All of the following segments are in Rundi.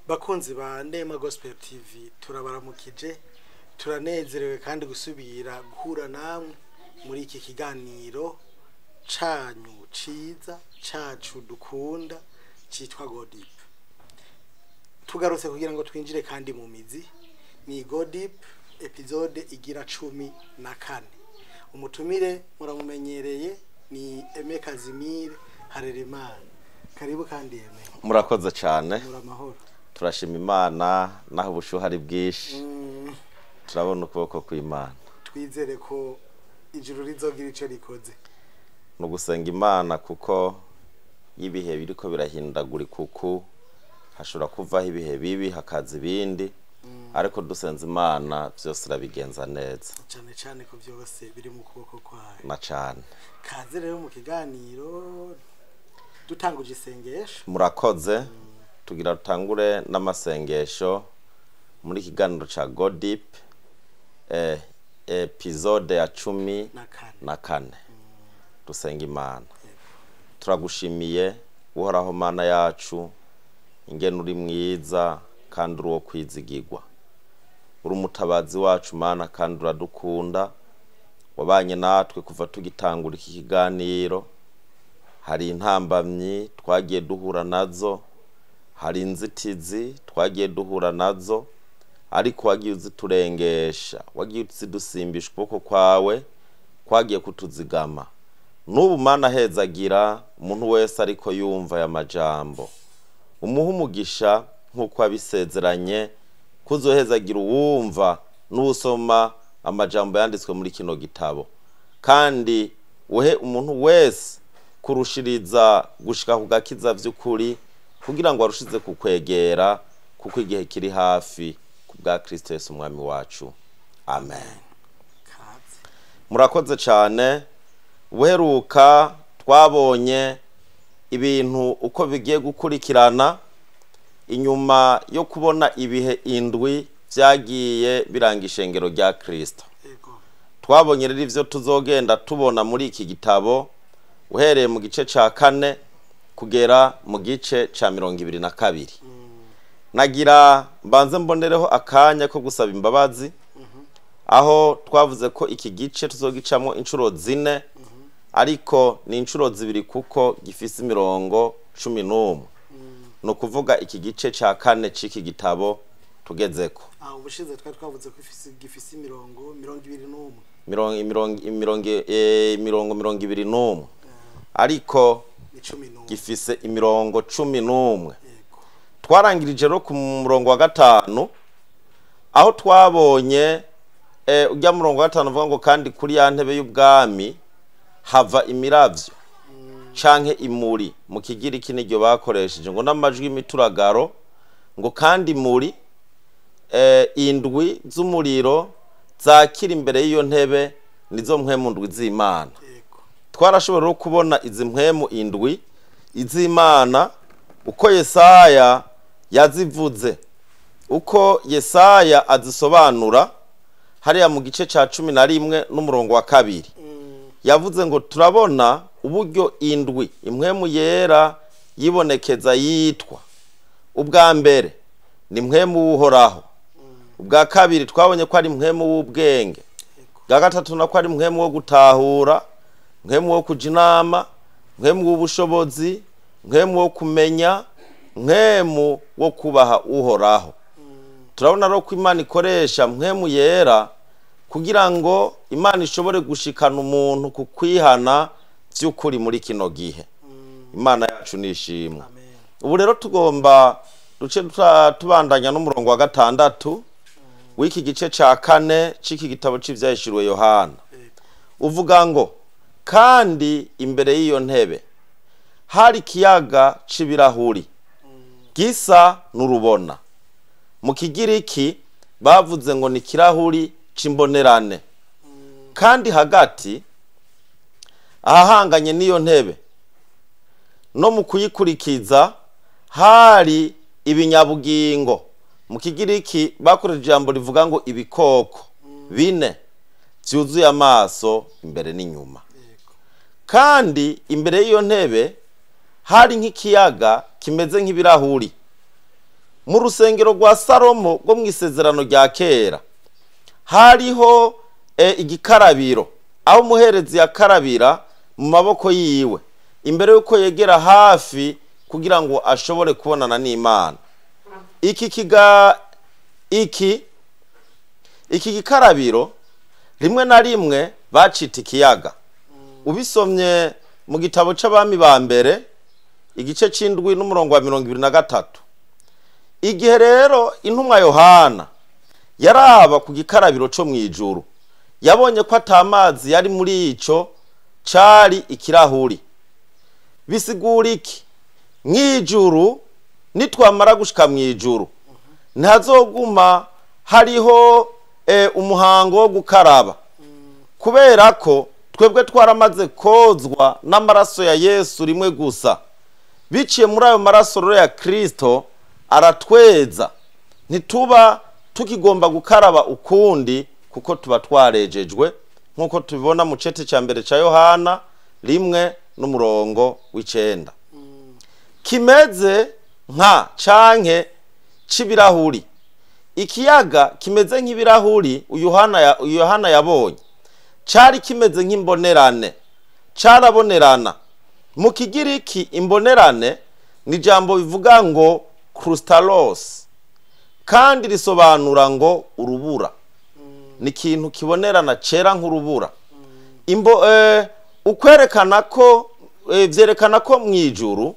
Bakunzi ba Nema Gospel TV, turabaramukije, turanezerewe kandi gusubira guhura namwe muri iki kiganiro canyu ciza cacu dukunda citwa Go Deep. Tugarutse kugira ngo twinjire kandi mu mizi. Ni Go Deep episode igira 14. Umutumire muramumenyereye, ni Aime Kazimire Harerimana. Karibu kandi, Aime. Murakoze cyane. Muramahoro? Turashima Imana, naho ubushuhe ari bwinshi, turabona ukuboko kw'Imana. Twizere ko ijuru rizogira ico rikoze. Ni ugusenga Imana, kuko iyo ibihe biriko birahindagurika uku, hashobora kuvaho ibihe bibi hakaza ibindi, ariko dusenze Imana byose irabigenza neza. Cyane cyane ko byose biri mu kuboko kwayo. Na cane. Kaze rero mu kiganiro, dutanguje isengesho. Murakoze. Tugira dutangure n'amasengesho muri kiganiro ca Go Deep, episode ya cumi na kane. Na kane. Dusenga Imana. Turagushimiye, Uhoraho Mana yacu, ingene uri mwiza kandi uri uwo kwizigirwa. Uri umutabazi wacu, Mana, kandi uradukunda. Wabanye natwe kuva tugitangura iki kiganiro. Hari intambamyi twagiye duhura nazo, hari inzitizi twagiye duhura nazo, ariko wagiye uziturengesha, wagiye uzidusimbisha. Ukuboko kwawe kwagiye kutuzigama. N'ubu, Mana, hezagira umuntu wese ariko yumva aya majambo, umuha umugisha nk'uko wabisezeranye kuzohezagira uwumva n'usoma amajambo yanditswe muri kino gitabo, kandi uhe umuntu wese kurushiriza gushika ku gakiza vy'ukuri, kugira ngo arushize kukwegera, kuko igihe kiri hafi. Ku bwa Kristo Yesu Umwami wacu, amen. Kaze. Murakoze cyane. Ubuheruka twabonye ibintu uko bigiye gukurikirana inyuma yo kubona ibihe indwi byagiye biranga ishengero rya Kristo. Twabonye rero ivyo tuzogenda tubona muri iki gitabo, uhereye mu gice ca 4 kugera mu gice ca 22. Nagira mbanze mbonereho akanya ko gusaba imbabazi, aho twavuze ko iki gice tuzogicamo inshuro 4, ariko ni inshuro 2, kuko gifise imirongo 11. Ni ukuvuga iki gice ca 4 c'iki gitabo tugezeko. Aho ubushize twari twavuze ko gifise imirongo 21. Imirongo 21, ariko Ni 11. gifise imirongo 11. Twarangirije rero ku murongo wa 5, aho twabonye ujya murongo wa 5 uvuga ngo: "Kandi kuri ya ntebe y'ubwami hava imiravyo canke imuri," mu Kigiriki niryo bakoresheje, ngo n'amajwi y'imituragaro, ngo kandi muri indwi z'umuriro zakira imbere y'iyo ntebe, nizo mpwemu ndwi z'Imana. Twarashobora rero kubona izi mpwemu indwi iz'Imana uko Yesaya yazivuze, uko Yesaya azisobanura hariya mu gice ca 11 n'umurongo wa 2. Yavuze ngo turabona uburyo indwi impwemu yera yibonekeza yitwa. Ubwa mbere ni mpwemu w'Uhoraho. Ubwa kabiri twabonye ko ari mpwemu w'ubwenge. Bwa gatatu nako ari mpwemu wo gutahura, mpwemu wo kuja inama, mpwemu w'ubushobozi, mpwemu wo kumenya, mpwemu wo kubaha Uhoraho. Turabona rero ko Imana ikoresha mpwemu yera kugira ngo Imana ishobore gushikana umuntu ku kwihana by'ukuri muri kino gihe. Imana yacu nishimwe. Amen. Ubu rero tugomba duce tubandanya n'umurongo wa 6 w'iki gice ca 4 c'iki gitabo c'Ivyahishuriwe Yohana. Uvuga ngo: "Kandi imbere y'iyo ntebe hari ikiyaga c'ibirahuri gisa n'urubona." Mu Kigiriki bavuze ngo ni ikirahuri c'imbonerane. "Kandi hagati ahahanganye n'iyo ntebe no mu kuyikurikiza hari ibinyabugingo," mu Kigiriki bakoresheje ijambo rivuga ngo ibikoko bine, "byuzuye amaso imbere n'inyuma." "Kandi imbere y'iyo ntebe hari nk'ikiyaga kimeze nk'ibirahuri." Mu rusengero rwa Salomo rwo mu isezerano rya kera hariho igikarabiro aho umuherezi yakarabira mu maboko yiwe imbere y'uko yegera hafi kugira ngo ashobore kubonana n'Imana. Iki iki gikarabiro rimwe na rimwe bacita ikiyaga. Ubisomye mu gitabo c'Abami ba mbere igice c'indwi n'umurongo wa 23. Igihe rero intumwa Yohana yaraba ku gikarabiro co mw'ijuru, yabonye ko atamazi yari muri ico, cari ikirahuri. Bisigura iki? Mw'ijuru nitwamara gushika mw'ijuru ntihazoguma hariho umuhango wo gukaraba, kubera ko twebwe twaramaze kozwa n'amaraso ya Yesu rimwe gusa. Biciye muri ayo maraso rero ya Kristo aratweza, ntituba tukigomba gukaraba ukundi kuko tuba twarejejwe, nk'uko tubibona mu cete cya mbere cya Yohana 1 n'umurongo w'9. Kimeze nka canke c'ibirahuri. Ikiyaga kimeze nk'ibirahuri Yohana yabonye cari kimeze nk'imbonerane, carabonerana. Mu Kigiriki imbonerane ni jambo bivuga ngo krustalos, kandi risobanura ngo urubura. Ni ikintu kibonerana cera nk'urubura. Ukwerekana ko vyerekana ko mw'ijuru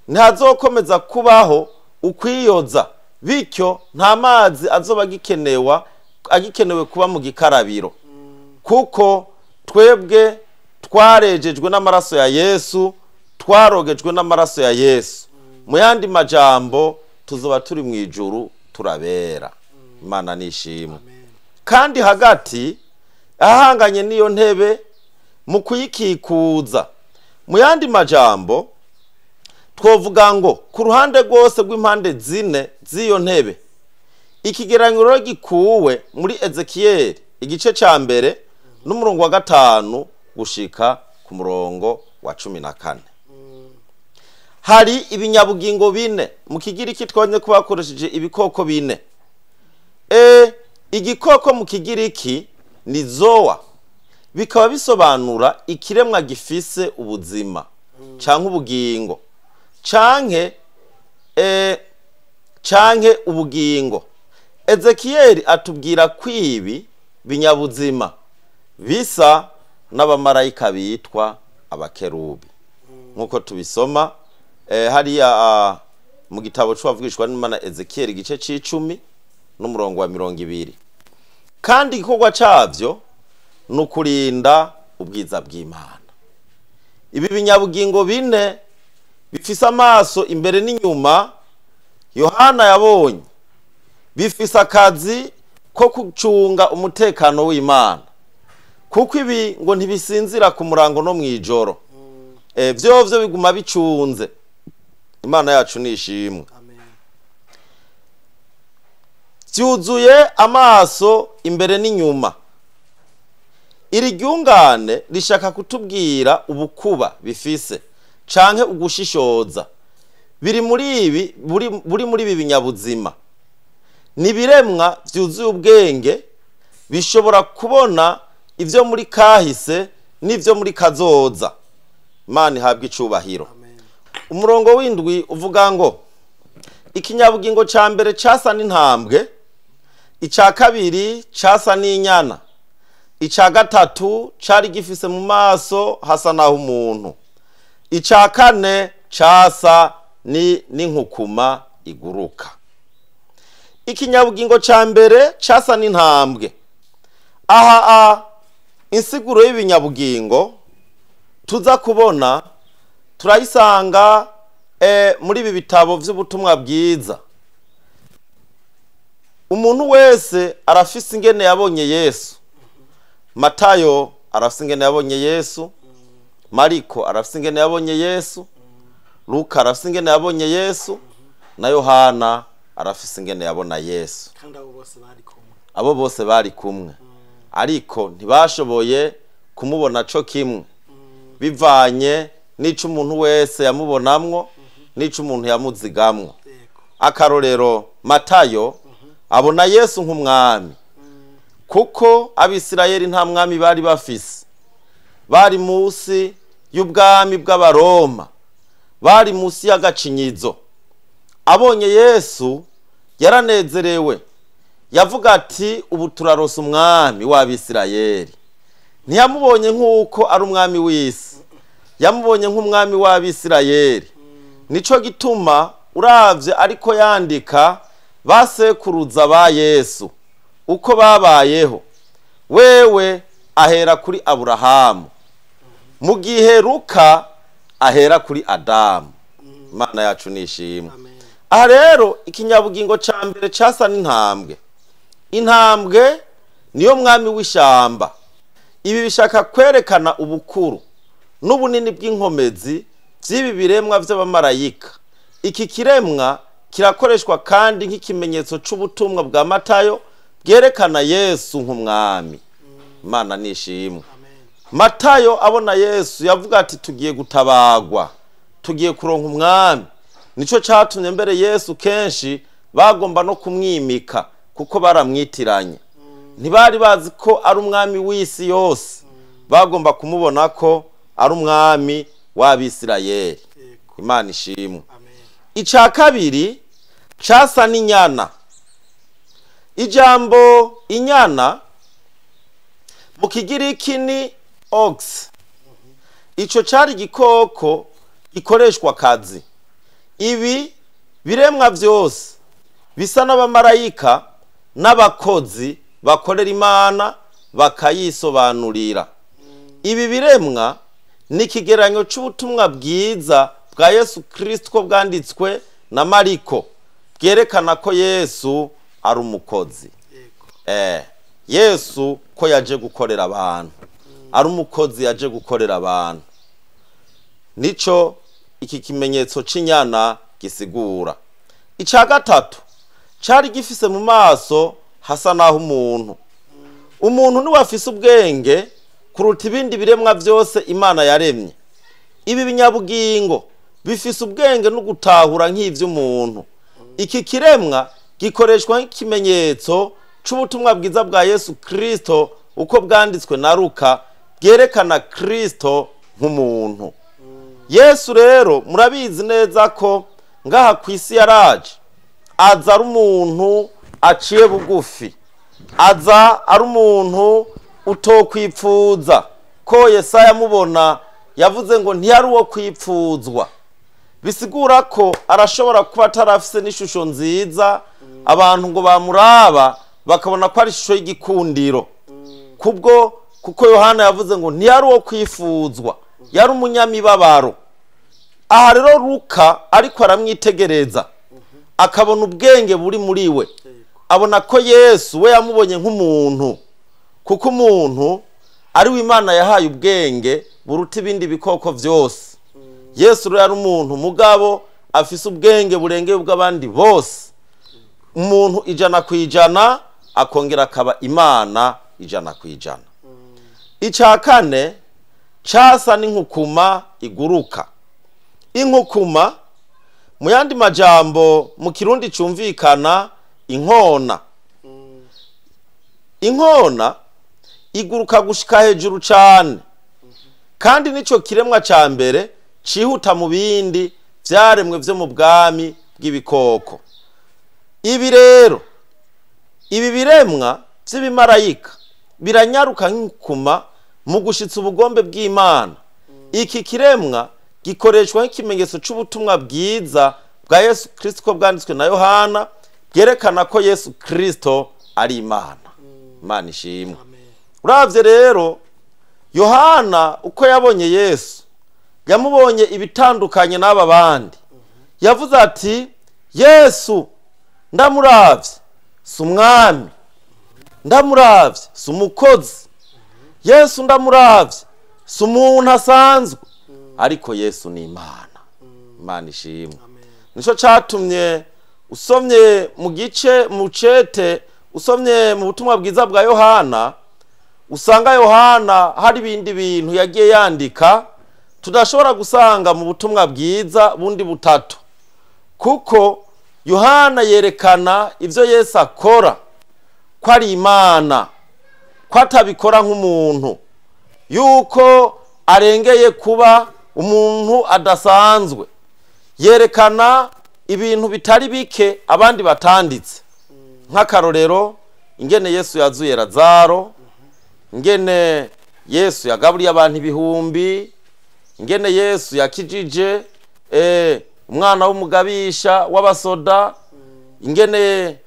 ntihazokomeza kubaho ukwiyoza, bityo nta mazi azoba agikenewe kuba mu gikarabiro, kuko twebwe twarejejwe n'amaraso ya Yesu, twarogejwe n'amaraso ya Yesu. Mu yandi majambo tuzoba turi mw'ijuru turabera. Imana nishimwe. Kandi hagati ahanganye n'iyo ntebe mu kuyikikuza. Mu yandi majambo twovuga ngo ku ruhande rwose rw'impande zine z'iyo ntebe. Ikigereranyo gikuwe muri Ezekiyeli igice ca mbere n'umurongo wa 5 gushika ku murongo wa 14. Hari ibinyabugingo bine. Mu Kigiriki twabonye ko bakoresheje ibikoko bine. Igikoko mu Kigiriki ni zoa, bikaba bisobanura ikiremwa gifise ubuzima canke ubugingo, canke ubugingo. Ezekiyeli atubwira ko ibi binyabuzima bisa n'abamarayika bitwa abakerubi, nkuko tubisoma hariya mu gitabo c'uwavugishwa n'Imana Ezekiyeli igice c'icumi n'umurongo wa 20. Kandi igikorwa cavyo ni ukurinda ubwiza bw'Imana. Ibi binyabugingo bine bifise amaso imbere n'inyuma Yohana yabonye, bifise akazi ko gucunga umutekano w'Imana, kuko ibi ngo ntibisinzira ku murango no mw'ijoro. Vyovyo biguma bicunze. Imana yacu nishimwe. Vyuzuye amaso imbere n'inyuma. Iri ryungane rishaka kutubwira ubukuba bifise canke ugushishoza biri muri ibi buri muri ibi binyabuzima. Ni biremwa vyuzuye ubwenge, bishobora kubona ivyo muri kahise n'ivyo muri kazoza. Imana ihabwe icubahiro. Umurongo w'indwi uvuga ngo ikinyabugingo ca mbere casa n'intambwe, ica kabiri casa n'inyana, ica gatatu cari gifise mu maso hasa naho umuntu, ica kane casa n'inkukuma iguruka. Ikinyabugingo ca mbere casa n'intambwe. Aha insiguro y'ibinyabugingo tuza kubona turayisanga muri ibi bitabo vy'ubutumwa bwiza. Umuntu wese arafise ingene yabonye Yesu. Matayo arafise ingene yabonye Yesu, Mariko arafise ingene yabonye Yesu, Luka arafise ingene yabonye Yesu, na Yohana arafise ingene yabona Yesu. Kandi abo bose bari kumwe. Abo bose bari kumwe, ariko ntibashoboye kumubona co kimwe, bivanye n'ico umuntu wese yamubonamwo n'ico umuntu yamuzigamwo. Akarorero, Matayo abona Yesu nk'umwami, kuko Abisirayeli nta mwami bari bafise, bari munsi y'ubwami bw'Abaroma, bari munsi y'agacinyizo. Abonye Yesu yaranezerewe, yavuga ati ubu turarose umwami w'Abisirayeli. Ntiyamubonye nk'uko ari umwami w'isi, yamubonye nk'umwami w'Abisirayeli. Nico gituma uravye ariko yandika basekuruza ba Yesu uko babayeho, wewe ahera kuri Aburahamu, mu gihe Luka ahera kuri Adamu. Imana yacu nishimwe. Aha rero ikinyabugingo ca mbere casa n'intambwe. Intambwe niyo mwami w'ishamba. Ibi bishaka kwerekana ubukuru n'ubunini bw'inkomezi by'ibi biremwa by'abamarayika. Iki kiremwa kirakoreshwa kandi nk'ikimenyetso c'ubutumwa bwa Matayo bwerekana Yesu nk'umwami. Imana nishimwe. Matayo abona Yesu yavuga ati tugiye gutabagwa, tugiye kuronka umwami. Nico catumye mbere Yesu kenshi bagomba no kumwimika, kuko baramwitiranye. Ntibari bazi ko ari umwami w'isi yose, bagomba kumubona ko ari umwami w'Abisirayeli. Imana ishimwe. Ica kabiri casa n'inyana. Ijambo inyana mu Kigiriki ni ox. Ico cari igikoko gikoreshwa akazi. Ibi biremwa vyose bisa n'abamarayika n'abakozi bakorera Imana bakayisobanurira. Ibi biremwa ni ikigeranyo c'ubutumwa bwiza bwa Yesu Kristo bwanditswe na Mariko, bwerekana ko Yesu ari umukozi. Yesu ko yaje gukorera abantu, ari umukozi yaje gukorera abantu. Nico iki kimenyetso c'inyana gisigura. Ica gatatu cari gifise mu maso hasa naho umuntu. Umuntu niwe afise ubwenge kuruta ibindi biremwa vyose Imana yaremye. Ibi binyabugingo bifise ubwenge no gutahura nk'ivy'umuntu. Iki kiremwa gikoreshwa nk'ikimenyetso c'ubutumwa bwiza bwa Yesu Kristo uko bwanditswe na Luka, bwerekana Kristo nk'umuntu. Yesu rero murabizi neza ko ngaha kw'isi yaraje aza ari umuntu aciye bugufi, aza ari umuntu utokwipfuza. Ko Yesaya amubona yavuze ngo ntiyari uwo kwipfuzwa, bisigura ko arashobora kuba atarafise n'ishusho nziza, abantu ngo bamuraba bakabona ko ari ishusho y'igikundiro. Kubwo kuko Yohana yavuze ngo ntiyari uwo kwifuzwa, yari umunyamibabaro. Aha rero Luka ariko aramwitegereza akabona ubwenge buri muri we, abona ko Yesu we yamubonye nk'umuntu, kuko umuntu ari we Imana yahaye ubwenge buruta ibindi bikoko vyose. Yesu rero yari umuntu mugabo afise ubwenge burengeye ubw'abandi bose, umuntu 100% akongera akaba Imana 100%. Ica kane casa n'inkukuma iguruka. Inkukuma mu yandi majambo mu Kirundi cumvikana inkona. Inkona iguruka gushika hejuru cane, kandi nico kiremwa ca mbere cihuta mu bindi vyaremwe vyo mu bwami bw'ibikoko. Ibi rero ibi biremwa vy'ibimarayika biranyaruka nk'inkukuma mu gushitsa ubugombe bw'Imana. Iki kiremwa gikoreshwa nk'ikimenyetso c'ubutumwa bwiza bwa Yesu Kristo bwanditswe na Yohana, bwerekana ko Yesu Kristo ari Imana. Imana ishimwe. Uravye rero Yohana uko yabonye Yesu, yamubonye ibitandukanye n'aba bandi. Yavuze ati Yesu ndamuravye si umwami, ndamuravye si umukozi, Yesu ndamuravye si umuntu asanzwe, ariko Yesu ni Imana. Imana ishimwe. Nico catumye usomye mu gice mu cete, usomye mu butumwa bwiza bwa Yohana, usanga Yohana hari ibindi bintu yagiye yandika tudashobora gusanga mu butumwa bwiza bundi butatu, kuko Yohana yerekana ibyo Yesu akora ko ari Imana, ko atabikora nk'umuntu, yuko arengeye kuba umuntu adasanzwe. Yerekana ibintu bitari bike abandi batanditse, nk'akarorero ingene Yesu yazuye Lazaro, ingene Yesu yagaburiye abantu ibihumbi, ingene Yesu yakijije umwana w'umugabisha w'abasoda, ingene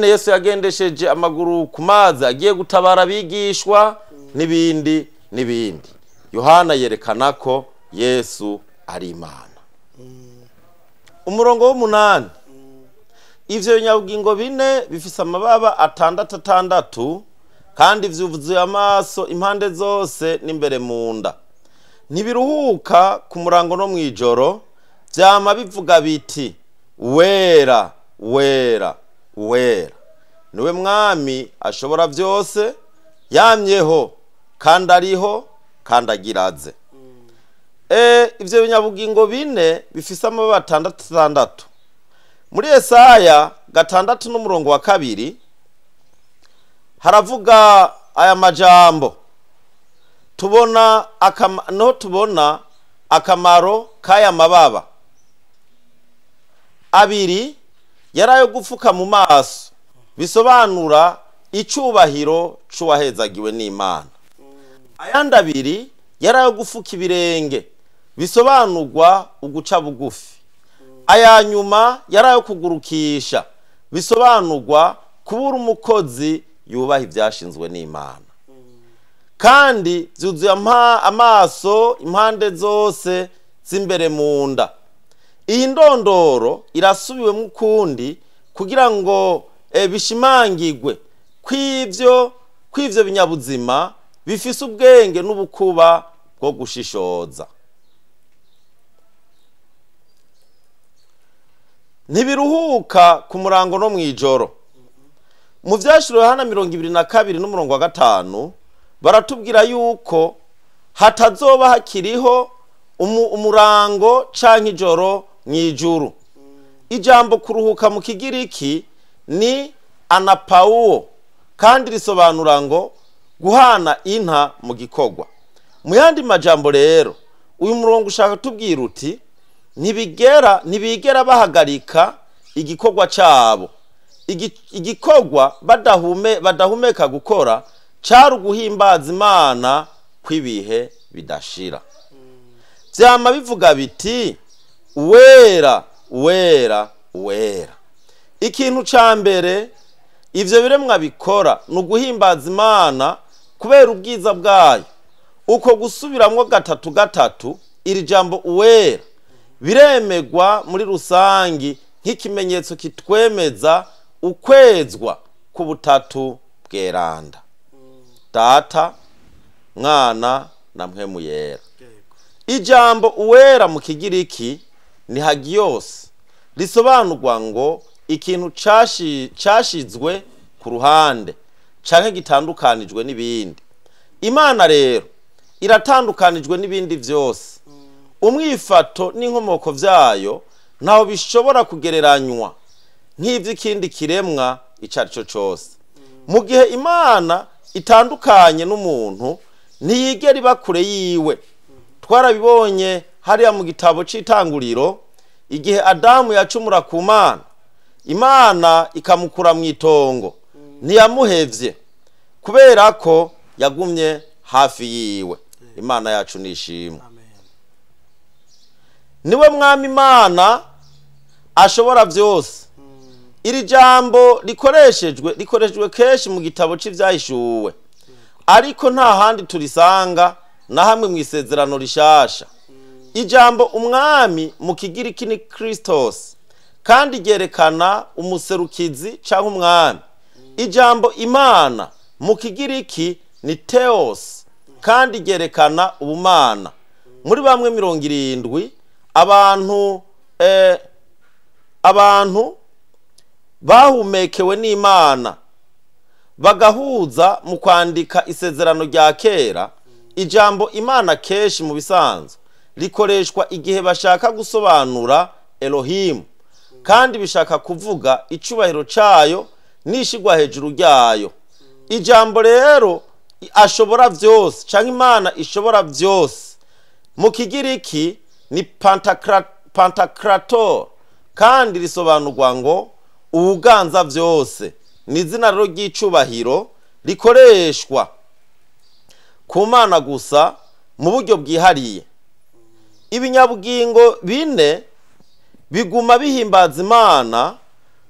Yesu yagendesheje amaguru ku mazi agiye gutabara abigishwa, n'ibindi n'ibindi. Yohana yerekana ko Yesu ari Imana. Umurongo w'umunani, ivyo binyabugingo bine bifise amababa atandatu atandatu, kandi vyuzuye amaso impande zose n'imbere mu nda. Ntibiruhuka ku murango no mw'ijoro, vyama bivuga biti: wera, wera, wera niwe Mwami ashobora byose, yamyeho kandi ariho kandi agiraze. Ivyo binyabugingo bine bifise amababa atandatu atandatu. Muri Yesaya 6 n'umurongo wa 2 haravuga aya majambo. Tubona no tubona akamaro k'aya mababa abiri yarayo gufuka mu maso, bisobanura icubahiro c'uwahezagiwe n'Imana. Ayandi abiri yarayo gufuka ibirenge, bisobanurwa uguca bugufi. Aya nyuma yarayo kugurukisha, bisobanurwa kubura umukozi yubaha ivyashinzwe n'Imana. Kandi vyuzuye amaso impande zose z'imbere mu nda. Iyi ndondoro irasubiwemo ukundi kugira ngo bishimangirwe kw'ivyo binyabuzima bifise ubwenge n'ubukuba bwo gushishoza. Ntibiruhuka ku murango no mw'ijoro. Mu vyashiriwe Yohana 22 n'umurongo wa 5 baratubwira yuko hatazoba hakiriho umurango canke ijoro mw'ijuru. Ijambo kuruhuka mu Kigiriki ni anapauo, kandi risobanura ngo guhana inka mu gikorwa. Mu yandi majambo rero, uyu murongo ushaka tubwira uti ntibigera bahagarika igikorwa cabo. Igikorwa badahumeka gukora cari uguhimbaza Imana kw'ibihe bidashira. Vyama bivuga biti: wera, wera, wera. Ikintu ca mbere ivyo biremwa bikora ni uguhimbaza Imana kubera ubwiza bwayo. Uko gusubiramwo gatatu gatatu iri jambo uwera biremegwa muri rusangi nk'ikimenyetso kitwemeza ukwezwa k'ubutatu bweranda: Data, Mwana na Mpwemu Yera. Ijambo uwera mu Kigiriki ni hagios, risobanurwa ngo ikintu cashizwe ku ruhande canke gitandukanijwe n'ibindi. Imana rero iratandukanijwe n'ibindi vyose. Umwifato n'inkomoko vyayo ntaho bishobora kugereranywa nk'ivy'ikindi kiremwa ico arico cose. Mu gihe Imana itandukanye n'umuntu, ntiyigera iba kure yiwe. Twarabibonye hariya mu gitabo c'itanguriro, igihe Adamu yacumura ku Mana, Imana ikamukura mw'itongo, ntiyamuhevye kubera ko yagumye hafi yiwe. Imana yacu nishimwe. Niwe Mwami Imana ashobora vyose. Iri jambo rikoreshejwe kenshi mu gitabo c'ivyahishuwe, ariko nta handi turisanga na hamwe mw'isezerano rishasha. Ijambo umwami mu Kigiriki ni Christos, kandi ryerekana umuserukizi canke umwami. Ijambo Imana mu Kigiriki ni Theos, kandi ryerekana ubumana. Muri bamwe 70 abantu bahumekewe n'Imana bagahuza mu kwandika isezerano rya kera. Ijambo Imana kenshi mu bisanzwe rikoreshwa igihe bashaka gusobanura Elohim, Kandi bishaka kuvuga icubahiro cayo n'ishigwa hejuru ryayo. Ijambo rero ashobora vyose canke Imana ishobora vyose mu Kigiriki ni Pantocrator, kandi risobanurwa ngo uwuganza vyose. Ni izina rero ry'icubahiro rikoreshwa ku Mana gusa mu buryo bwihariye. Ibinyabugingo bine biguma bihimbaza Imana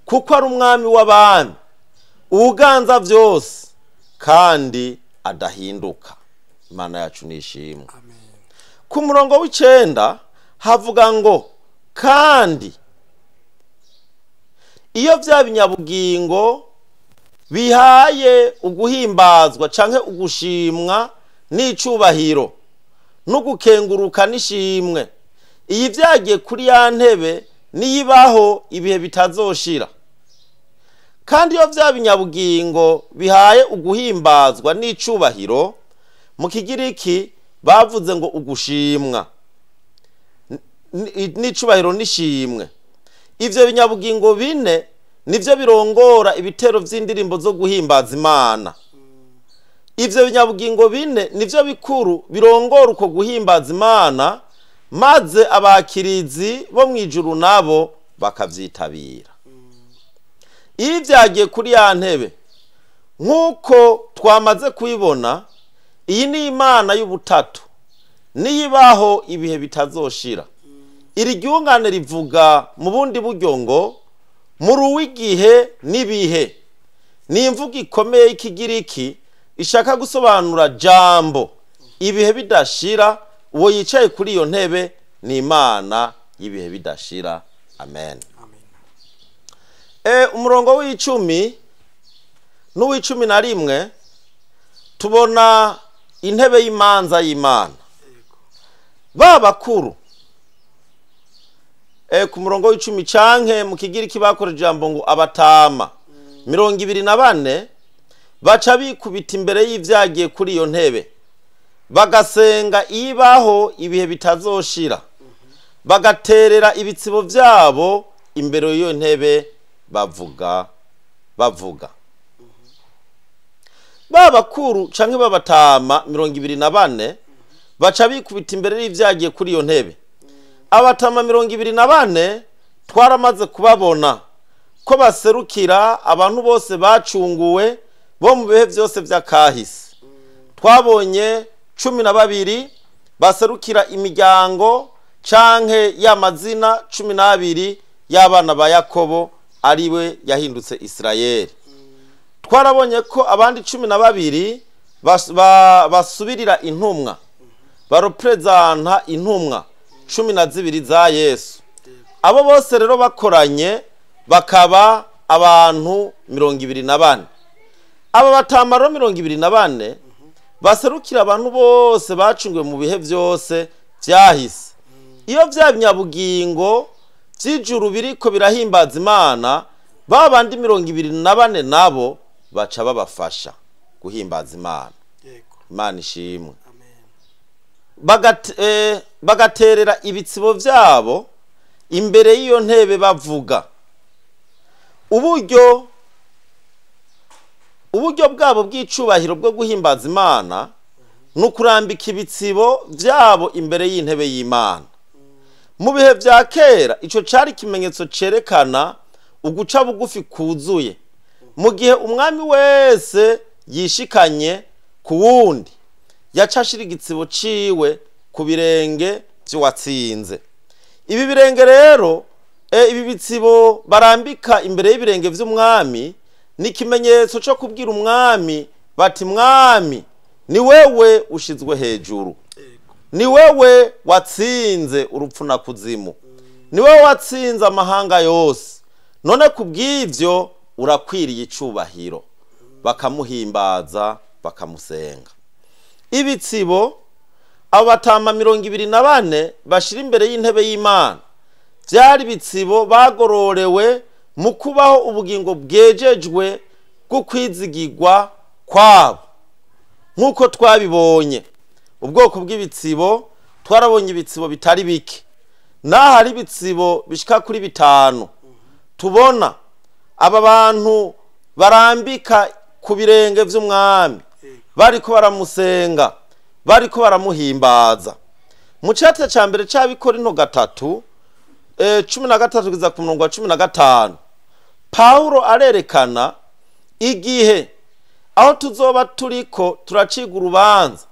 kuko ari umwami w'abami, uwuganza vyose kandi adahinduka. Imana yacu nishimwe. Amen. Ku murongo w'9 havuga ngo kandi iyo vya binyabugingo bihaye uguhimbazwa canke ugushimwa n'icubahiro n'ugukenguruka n'ishimwe, iyi vyagiye kuri ya ntebe niyibaho ibihe bitazoshira. Kandi iyo vya binyabugingo bihaye uguhimbazwa n'icubahiro, mu Kigiriki bavuze ngo ugushimwa n'icubahiro n'ishimwe. Ivyo binyabugingo bine nivyo birongora ibitero vy'indirimbo zo guhimbaza Imana. Ivyo binyabugingo bine nivyo bikuru birongora uko guhimbaza Imana, maze abakirizi bo mw'ijuru nabo bakavyitabira. Iyo vyagiye kuri ya ntebe, nk'uko twamaze kubibona, iyi ni Imana y'ubutatu niyibaho ibihe bitazoshira. Iri ryungane rivuga mu bundi buryo ngo muri uw'igihe n'ibihe. Ni imvugo ikomeye y'Ikigiriki ishaka gusobanura jambo ibihe bidashira. Uwo yicaye kuri iyo ntebe ni Imana y'ibihe bidashira. Amen. Amen. Umurongo w'10 n'uw'11 tubona intebe y'imanza y'Imana. Yego. Ba bakuru ku murongo w'10 canke mu Kigiriki bakora ijambo ngo abatama 24 baca bikubita imbere y'ivyagiye kuri iyo ntebe, bagasenga ibaho ibihe bitazoshira, bagaterera ibitsibo vyabo imbere y'iyo ntebe, bavuga. Ba bakuru canke babatama 24 baca bikubita imbere y'ivyagiye kuri iyo ntebe. Abatama 24 twaramaze kubabona ko baserukira abantu bose bacunguwe bo mu bihe vyose vy'akahise. Twabonye 12 baserukira imiryango canke y'amazina 12 y'abana ba Yakobo ariwe yahindutse Isirayeli. Twarabonye ko abandi 12 basubirira intumwa, barepresenta intumwa 12 za Yesu. Abo bose rero bakoranye bakaba abantu 24. Aba batamaro 24 baserukira abantu bose bacunguwe mu bihe vyose vyahise. Iyo vya binyabugingo vy'ijuru biriko birahimbaza Imana, ba bandi 24 nabo baca babafasha guhimbaza Imana. Yego. Imana ishimwe. Amen. Bagaterera ibitsibo vyabo imbere y'iyo ntebe bavuga. Uburyo bwabo bw'icubahiro bwo guhimbaza Imana ni ukurambika ibitsibo vyabo imbere y'intebe y'Imana. Mu bihe vya kera ico cari ikimenyetso cerekana uguca bugufi kuzuye. Mu gihe umwami wese yishikanye ku wundi, yaca ashira igitsibo ciwe ku birenge vy'uwatsinze. Ibi birenge rero, ibi bitsibo barambika imbere y'ibirenge vy'umwami ni ikimenyetso co kubwira umwami bati: mwami, ni wewe ushizwe hejuru, Yego. ni wewe watsinze urupfu na kuzimu, ni wewe watsinze amahanga yose, none kubw'ivyo urakwiriye icubahiro. Bakamuhimbaza, bakamusenga. Ibitsibo abo batama 24 bashira imbere y'intebe y'Imana vyari ibitsibo bagororewe mu kubaho ubugingo bwejejwe bwo kwizigirwa kwabo. Nk'uko twabibonye ubwoko bw'ibitsibo, twarabonye ibitsibo bitari bike. Naho hari ibitsibo bishika kuri 5. Tubona aba bantu barambika ku birenge vy'umwami, bariko baramusenga, bariko baramuhimbaza. Mu cete ca mbere c'Abikorinto 3 13 kugeza ku murongo wa 15, Pawulo arerekana igihe aho tuzoba turiko turaciga urubanza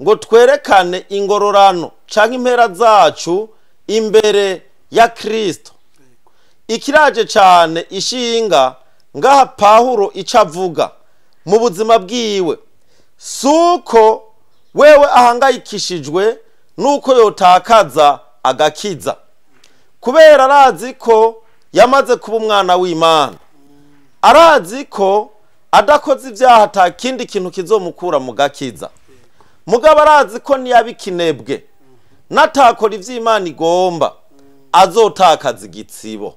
ngo twerekane ingororano canke impera zacu imbere ya Kristo. Ikiraje cane ishinga ngaha Pawulo ico avuga mu buzima bwiwe, suko wewe ahangayikishijwe nuko yotakaza agakiza, kubera arazi ko yamaze kuba umwana w'Imana, arazi ko adakoze ibyaha ata kindi kintu kizomukura mu gakiza. Mugabo arazi ko niyabikinebwe natakora ivy'Imana igomba azotakaza igitsibo.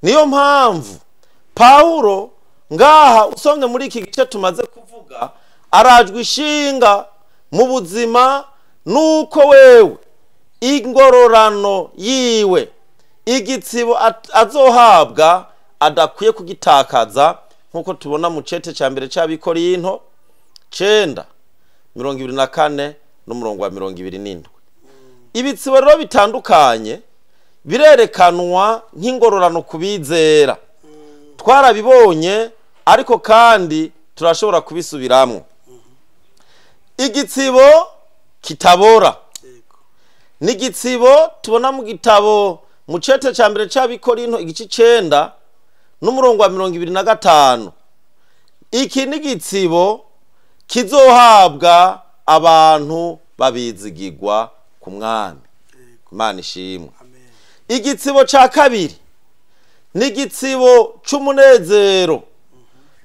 Niyo mpamvu Pawulo ngaha usomye muri iki gice tumaze kuvuga, arajwe ishinga mu buzima nuko wewe ingororano yiwe igitsibo azohabwa adakwiye kugitakaza, nkuko tubona mu cete ca mbere c'Abikorinto 9:24 n'umurongo wa 27. Ibitsibo rero bitandukanye birerekanwa nk'ingororano kubizera, twarabibonye ariko kandi turashobora kubisubiramwo. Igitsibo kitabora ni igitsibo tubona mu gitabo mu cete ca mbere c'Abikorinto igice 9 n'umurongo wa 25. Iki ni igitsibo kizohabwa abantu babizigirwa ku mwami. Imana ishimwe. Igitsibo ca kabiri ni igitsibo c'umunezero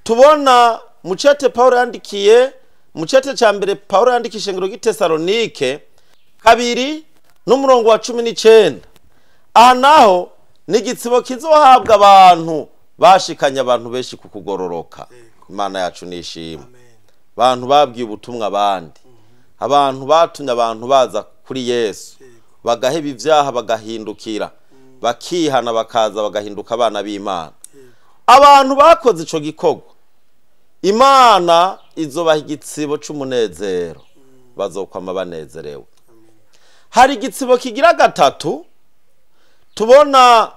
tubona mu cete Pawulo yandikiye, mu cete ca mbere Pawulo yandikiye ishengero ry'i Tesalonike 2 n'umurongo wa 19. Aha naho ni igitsibo kizohabwa abantu bashikanye abantu benshi ku kugororoka. Imana yacu nishimwe. Abantu babwiye ubutumwa abandi, abantu batumye abantu baza kuri Yesu, bagaheba ibyaha, bagahindukira, bakihana, bakaza bagahinduka abana b'Imana. Abantu bakoze ico gikorwa, Imana izobaha igitsibo c'umunezero, bazokwama banezerewe. Hari igitsibo kigira gatatu tubona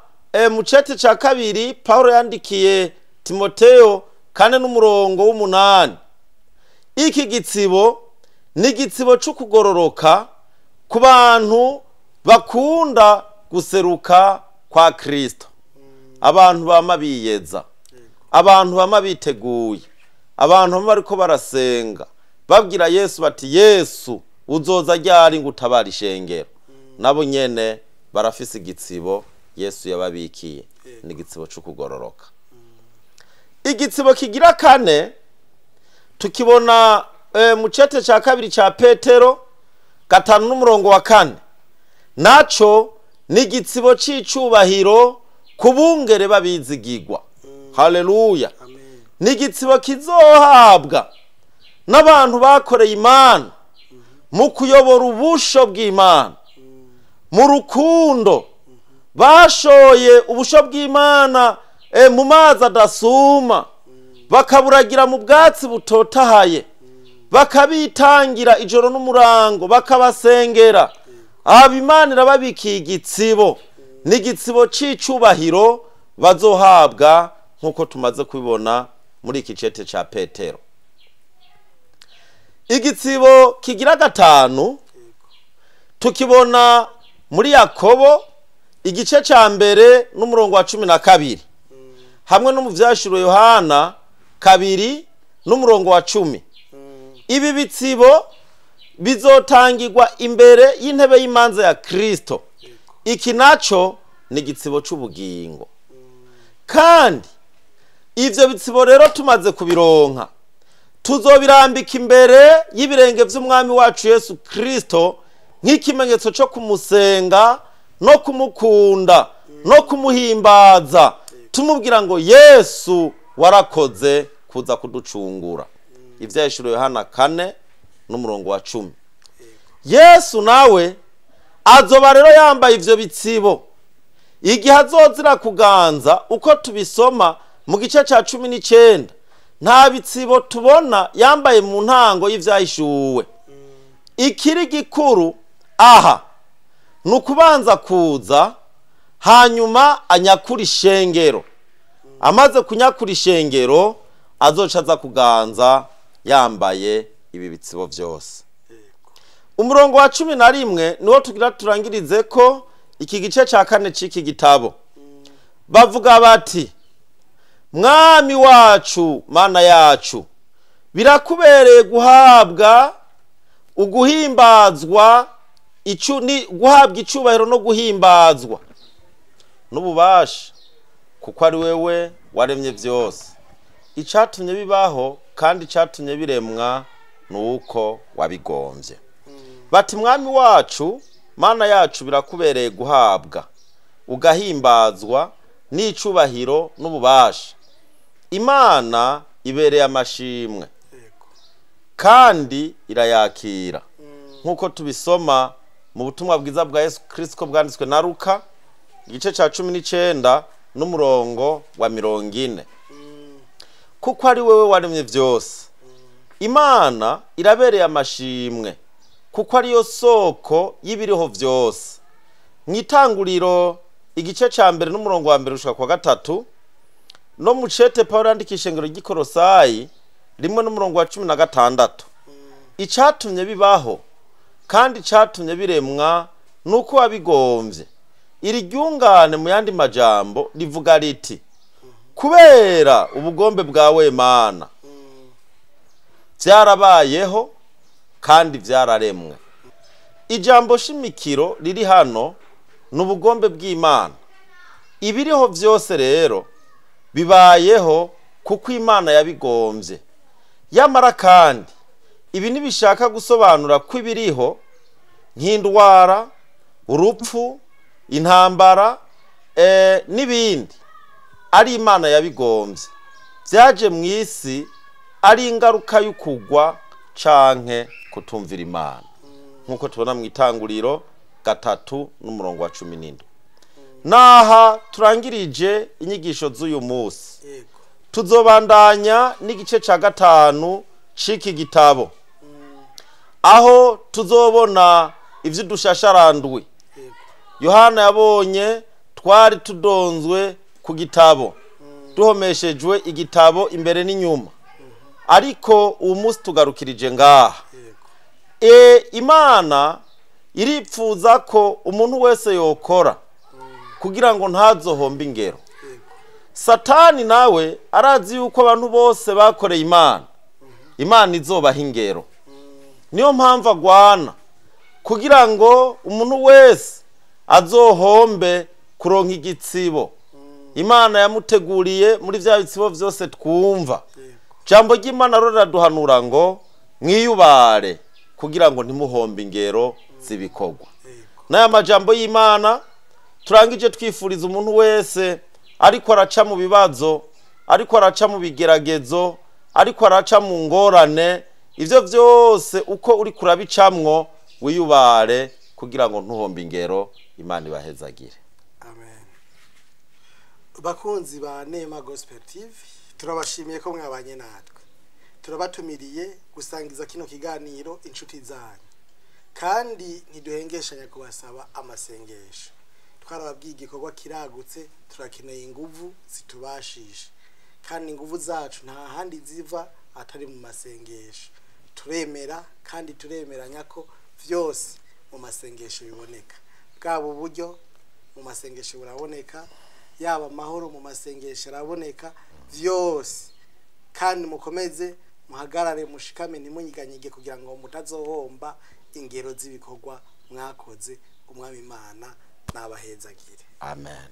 mu cete ca kabiri Pawulo yandikiye Timoteo 4 n'umurongo w'8. Iki gitsibo ni igitsibo c'ukugororoka ku bantu bakunda guseruka kwa Kristo. Abantu bama biyeza, abantu bama biteguye, abantu bama bariko barasenga babwira Yesu bati Yesu uzoza ryari ngo utabare ishengero. Nabo nyene barafise igitsibo Yesu yababikiye, ni igitsibo c'ukugororoka. Igitsibo kigira kane tukibona mu cete ca kabiri ca Petero 5 n'umurongo wa 4. Naco ni igitsibo c'icubahiro ku bungere babizigirwa. Haleluya. Ni igitsibo kizohabwa n'abantu bakoreye Imana mu kuyobora ubusho bw'Imana mu rukundo, bashoye ubusho bw'Imana mu mazi adasuma, bakaburagira mu bwatsi butotahaye, bakabitangira ijoro n'umurango, bakabasengera. Aba Imana irababikiye igitsibo, ni igitsibo c'icubahiro bazohabwa nk'uko tumaze kubibona muri iki cete ca Petero. Igitsibo kigira gatanu tukibona muri Yakobo igice ca mbere n'umurongo wa 12, hamwe no mu vyashuro Yohana 2 n'umurongo wa 10. Ibi bitsibo bizotangirwa imbere y'intebe y'imanza ya Kristo. Iki naco ni igitsibo c'ubugingo. Kandi ivyo bitsibo rero tumaze kubironka, tuzobirambika imbere y'ibirenge vy'umwami wacu Yesu Kristo nk'ikimenyetso co kumusenga no kumukunda no kumuhimbaza, tumubwira ngo Yesu warakoze kuza kuducungura. Ivyahishuriwe Yohana 4 n'umurongo wa 10. Yesu nawe azoba rero yambaye ivyo bitsibo. Igihe azozira kuganza, uko tubisoma mu gice cya 19, nta bitsibo tubona yambaye mu ntango y'ivyahishuwe. Ikiri gikuru aha ni ukubanza kuza, hanyuma anyakura ishengero. Amaze kunyakura ishengero, azoca aza kuganza yambaye ibi bitsibo byose. Umurongo wa 11 niwo tugira turangirize ko iki gice cya 4 c'iki gitabo. Bavuga bati: Mwami wacu, Mana yacu, birakubereye guhabwa uguhimbazwa, guhabwa icubahiro no guhimbazwa n'ububasha, kuko ari wewe waremye byose. Icatumye bibaho kandi icatumye biremwa nuko wabigombye. Bati: Mwami wacu, Mana yacu, birakubereye guhabwa ugahimbazwa n'icubahiro n'ububasha. Imana ibereye amashimwe kandi irayakira, nk'uko tubisoma mu butumwa bwiza bwa Yesu Kristo bwanditswe na Luka, igice cya 19 n'umurongo wa 40. Kuko ari wewe waremye byose. Imana irabereye amashimwe kuko ariyo soko y'ibiriho byose. Mu itanguriro igice cya 1 n'umurongo wa 1 gushika kwa 3, no mu cete Paulo yandikisha ishengero ry'Ikorosayi 1 n'umurongo wa 16. Icatumye bibaho kandi icatumye biremwa nuko wabigombye. Iri ryungane mu yandi majambo rivuga riti: kubera ubugombe bwawe Mana, byarabayeho kandi byararemwe. Ijambo shimikiro riri hano ni ubugombe bw'Imana. Ibiriho byose rero bibayeho kuko Imana yabigombye. Yamara kandi ibi ntibishaka gusobanura ko ibiriho nk'indwara, urupfu, intambara, n'ibindi ari Imana yabigombye. Byaje mu isi ari ingaruka y'ukugwa canke kutumvira Imana, nk'uko tubona mu itanguriro 3 n'umurongo wa 17. Naha turangirije inyigisho z'uyu munsi. Tuzobandanya n'igice ca 5 c'iki gitabo, aho tuzobona ivy'udushasharandwi Yohana yabonye twari tudonzwe ku gitabo, duhomeshejwe igitabo imbere n'inyuma. Ariko uwo munsi tugarukirije ngaha. Imana iripfuza ko umuntu wese yokora kugira ngo ntazohombe ingero. Satani nawe arazi yuko abantu bose bakoreye Imana, Imana izobaha ingero. Niyo mpamvu agwana kugira ngo umuntu wese azohombe kuronka igitsibo Imana yamuteguriye muri vya bitsibo vyose twumva. Jambo ry'Imana riraduhanura ngo mwiyubare kugira ngo ntimuhombe ingero z'ibikorwa. N'aya majambo y'Imana turangije twifuriza umuntu wese ariko araca mu bibazo, ariko araca mu bigeragezo, ariko araca mu ngorane, ivyo vyose uko uri kurabicamwo wiyubare kugira ngo ntuhombe ingero. Imana ibahezagire. Amen. Bakunzi ba Neema Gospel TV, turabashimiye ko mwabanye natwe. Turabatumiriye gusangiza kino kiganiro inshuti zanyu, kandi ntiduhengeshanya kubasaba amasengesho. Twarababwiye igikorwa kiragutse, turakeneye inguvu zitubashisha, kandi inguvu zacu nta handi ziva atari mu masengesho. Turemera kandi turemeranya ko vyose mu masengesho biboneka. Bwaba uburyo mu masengesho buraboneka, yaba amahoro mu masengesho araboneka, vyose. Kandi mukomeze muhagarare, mushikame, ntimunyiganyige kugira ngo mutazohomba ingero z'ibikorwa mwakoze. Umwami Imana nabahezagire. Amen.